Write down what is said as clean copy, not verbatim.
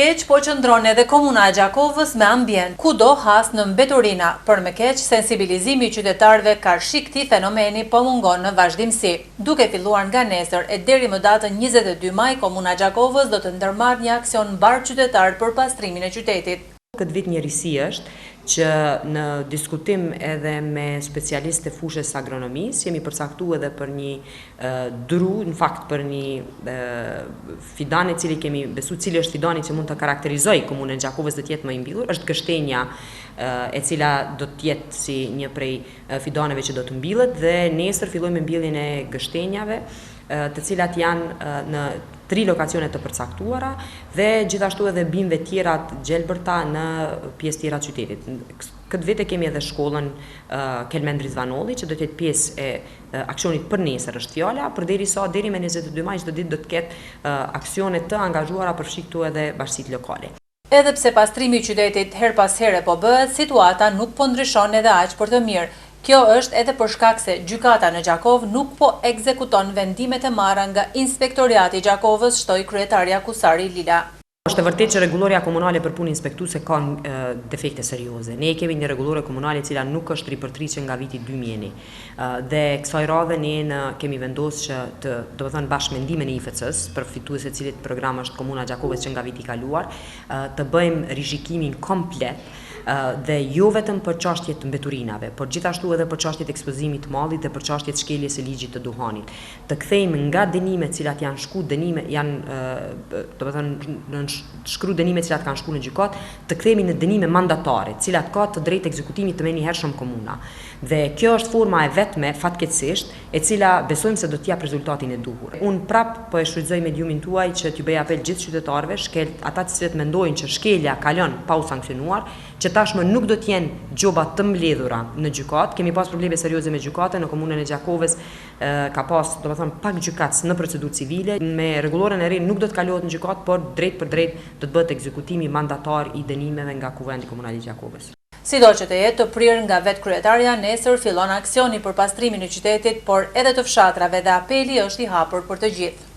Keq po qëndron edhe Komuna e Gjakovës me ambient, kudo has në mbeturina, për më keq sensibilizimi i qytetarëve karshi këtij fenomeni po mungon në vazhdimësi. Duke filluar nga nesër e deri më datën 22 maj Komuna e Gjakovës do të ndërmarrë një aksion mbarëqytetar për pastrimin e qytetit. Këtë vit një risi është që në diskutim edhe me specialistë të fushës së agronomisë, jemi përcaktu edhe për një dru, në fakt për një fidan i cili kemi besu cili është fidani që mund të karakterizojë komunën e Gjakovës dhe të jetë më i mbillur, është gështenja e cila do të jetë si një prej fidaneve që do të mbillet dhe nesër fillojmë me mbjelljen e gështenjave, të cilat janë në tri lokacione të përcaktuara dhe gjithashtu edhe bimëve tjera të gjelbërta në pjesë tjera të qytetit. Këtë vit e kemi edhe shkollën Kelmend Rizvanolli që do të jetë pjesë e aksionit për nesër është fjala, përderisa deri me 22 maj çdo ditë do të ketë aksione të angazhuara përfshi këtu edhe bashkësitë lokale. Edhe pse pastrimi i qytetit herë pas here po bëhet, situata nuk po ndryshon edhe aq për të mirë. Kjo është edhe për shkak se Gjykata në Gjakovë nuk po ekzekuton vendimet e marra nga Inspektoriati i Gjakovës, shtoi kryetarja Kusari Lila. Është e vërtetë që rregullorja komunale për punë inspektuese ka defekte serioze. Ne kemi një rregullore komunale e cila nuk është ripërtri që nga viti 2001. Dhe kësaj radhe ne në kemi vendosë që të, domethënë bashkë me ndihmën e IFC-së, përfituese e cilit program është Komuna e Gjakovës që nga viti i kaluar, të bëjmë rishikimin komplet dhe jo vetëm për çështje të mbeturinave, por gjithashtu edhe për çështje të ekspozimit të mallit dhe për çështje të shkeljes së ligjit të duhanit. Të kthejmë nga dënimet të cilat janë shku dënime janë domethënë nënshkru dënime të cilat kanë shku në gjykatë, të kthehemi në dënime mandatare, të cilat ka të drejtë ekzekutimi të menjëhershëm komuna. Dhe kjo është forma e vetme, fatkeqësisht, e cila besojmë se do të japë rezultatin e duhur. Unë prapë po e shfrytëzoj mediumin tuaj që t'ju bëj apel gjithë qytetarëve, shkel, ata të cilët mendojnë që shkelja kalon pa u sanksionuar, që tashmë nuk do të jenë gjoba të mbledhura në gjykatë. Kemi pas probleme serioze me gjykatën në komunën e Gjakovës, ka pas, domethënë, pak gjykatës në procedurë civile. Me rregulloren e re nuk do të kalohet në gjykatë, por drejtpërdrejt do të bëhet ekzekutimi mandatar i dënimeve nga Kuvendi Komunal i Gjakovës. Sido që të jetë, të prirë nga vetë kryetarja, nesër fillon aksioni për pastrimin e qytetit, por edhe të fshatrave dhe apeli është i hapur për të gjithë.